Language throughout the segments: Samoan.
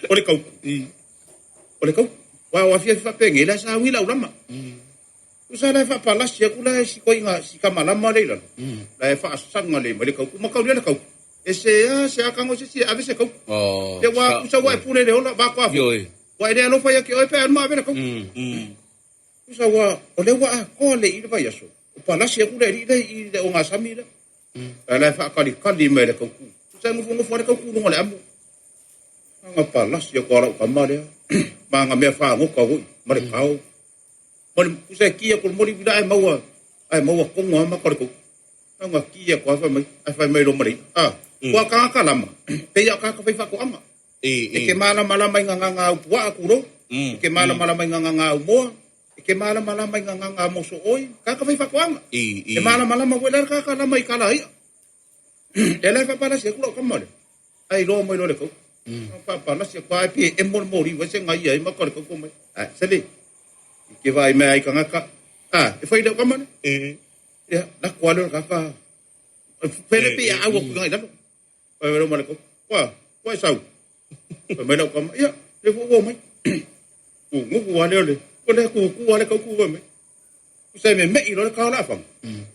O le kauku. O le kauku. Wa o afiafi faapenei la e sauni le aulama. Tusa la e faapalasi atu la e si koiga si kamalama lea i lalo. La e faasaga lelei mai le kauku. Ma kaulia le kauku. E se a se a tago se isi e ave se kauku. Ia ua tusa ua e pule i le ola va toa foi. Ua e le alofa ia te oe pe a alu ma ave le kauku. Tusa ua o lea ua atoa lelei i le vaiaso. O palasi atu le alii lea i le ogasami lea. Ae la e faatalikali mai e le kauku. Tusa e nofonofo lava le kauku i luga o le amu. Aga palasi atu a lau tama lea. Ma ana mea fagota foi ma le kao. Ma le tusa e ki atu i le moli uila ae maua ae maua tonu lava maka o le kauku. Aga ki atu lava fai mai ae fai mai loa ma le i'a. A, ua tagata lama, pei a o tagata faifaatoaga. E te malamalama i ngā au puaa tulou, e te malamalama i ngā au moa, e te malamalama i ngā moso oi, tagata faifaatoaga. E malamalama foi la le tagata lama i kala i'a. Lea la e faapalasi atu lau tama lea, ae iloa mai loa le kauka. Faapalasi atu lava pe emo le moli ua se ngai ai maka o le kauka mai. Ae sele, i ke vaai mai ai tagata, a, e fai lau tama lea. Ia, lako lava lea o le tagata, pele pe ia au atu i lalo. Fai mai ma le koko, Ua, ua e sau. Fai mai lau tama, Ia, lea foi ua omai. Gugugu lava lea o le, o lea tutu lava le kauku fai mai. Tusa e meme'i loa le kao o le afaga.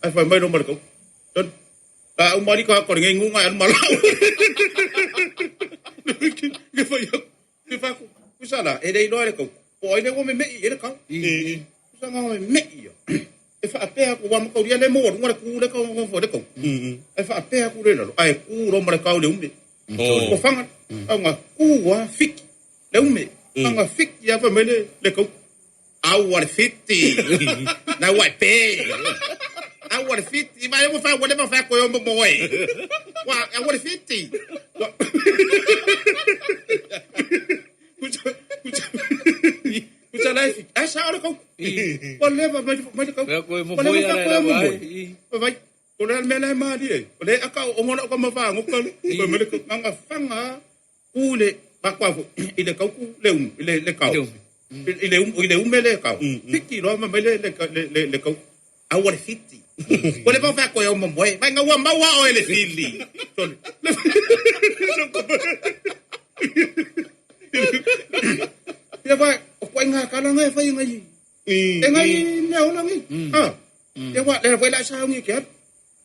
Ae fai mai loa ma le kauku, Sole, la uma alii tagata o lenei nuu na e alu ma lau. Ke fai atu, ke fai atu, tusa la, e le iloa e le kauku, po o ai lea ua meme'i i ai le kao. Tusa na meme'i ia. E faapea atu, ua mataulia lea e maualuga le tu lea e tau le kauku. Ae faapea atu lea i lalo, ae tu loa ma le kao i le ume. Ua faga, au na tu lava fiki, le ume. Au na fiki lava fai mai le kauku. Aua le fiti, na ua e pe. Aua le fiti, vai ua fai ua leva fai koe o momoe. Ua aua le fiti. Kusa la e fiti. Ae sao le kauku. Ua leva mai mai le kauku. Ua leva fai koe o momoe. Vai, o le mea la e malie ai. O le aka o ongola o ka mawhangoka le. Fai mai le kauku. Nganga fanga ku le makoa foi i le kauku le ume le le kao i le i le ume le kao fiti loa ma mai le le le le kauku aua le fiti ua le fai koe o momoe vai nga ua maua oe le fili sole ia vai o koe ngā kalanga e fai ngai e ngai mea ola ngai ah ia wa le foi la saungi ke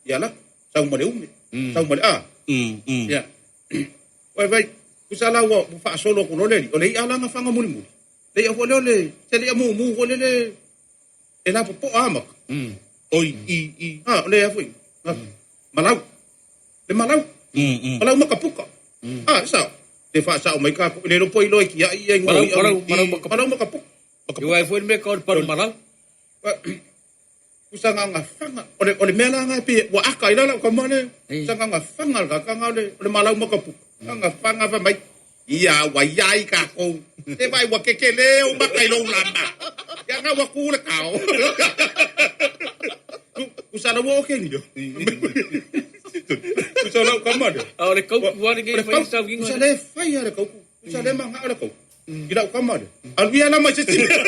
ia la sau ma le ume sau ma le a ia Vai vai, tusa la ua faasolo atu loa le alii, o le i'a la na faga mulimuli. Le i'a foi lea o le, se le i'a mumu foi lele e lapopoa a maka. Oi, i, i. A, o le a foi, malau. Le malau. Malau makapuka. A, e sao. Le faasao mai kākou, le iloa po o iloa i tiai ia ingoa o i'a. Malau, malau makapuka. Malau makapuka. Iua ai foi le mea kau o le palu malau. Usa nganga fanga o le o le mea la nga pe ua aka i la lau tama le usa nganga fanga le kaka o le o le malau makapuka nganga fanga fai mai ia ua iai kakou te vai ua kekele ou maka i lou lama ia nga ua ku le kao usa la ua oke ni usa lau tama le A o le kauku ale nge fai sau inga. Usa le fai a le kauku usa le manga o le kauku I lau tama lea. Alu ia la mai se isi mea.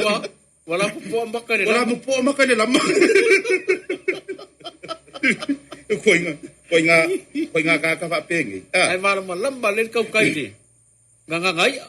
Ua, ua lapopoa maka i le lama. Ua lapopoa maka i le lama. Koinga, koinga, koinga kāka whaapengei. Ai malamalama le kaukai le nganganga i'a.